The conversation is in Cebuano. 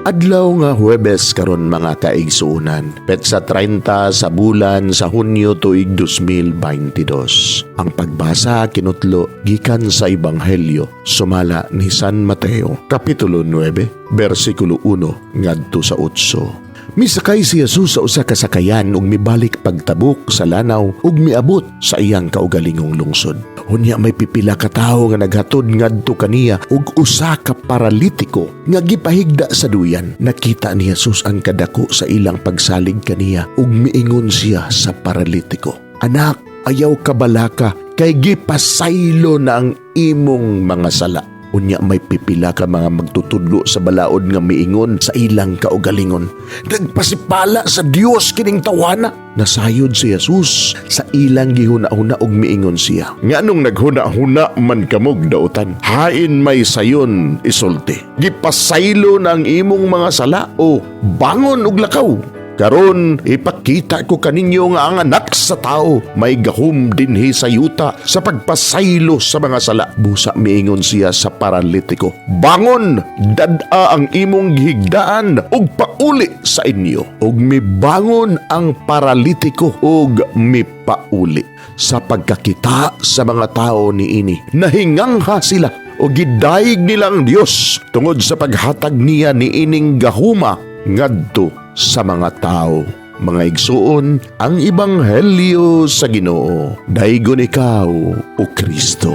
Adlaw nga Huwebes karon, mga kaigsuonan. Petsa 30 sa bulan sa Hunyo, tuig 2022. Ang pagbasa kinutlo gikan sa Ebanghelyo sumala ni San Mateo, kapitulo 9, bersikulo 1 ngadto sa 8. Misakay si Jesus sa usa ka sakayan ug mibalik pagtabok sa lanaw ug miabot sa iyang kaugalingong lungsod. Unya may pipila ka tawo nga naghatod ngadto kaniya og usa ka paralitiko nga gipahigda sa duyan. Nakita ni Jesus ang kadako sa ilang pagsalig kaniya ug miingon siya sa paralitiko, "Anak, ayaw kabalaka kay gipasaylo na ang imong mga sala." Unya may pipila ka mga magtutudlo sa balaod nga miingon sa ilang kaugalingon, "Nagpasipala sa Dios kining tawana." Nasayod si Jesus sa ilang gihuna-huna ug miingon siya, "Nganong naghuna-huna man kamog dautan? Hain may sayon isulti, 'Gipasaylo na ang imong mga sala' o 'Bangon ug lakaw'? Karon ipakita ko kaninyo nga ang Anak sa Tao may gahom dinhi sa yuta sa pagpasaylo sa mga sala." Busa miingon siya sa paralitiko, "Bangon, dad-a ang imong gihigdaan ug pauli sa inyo." Ug mibangon ang paralitiko ug mipauli. Sa pagkakita sa mga tao niini, nahingangha sila ug gidayeg nila ang Dios tungod sa paghatag niya niining gahuma ngadto sa mga tao. Mga igsuon, ang Ebanghelyo sa Ginoo. Daygon ikaw, O Kristo.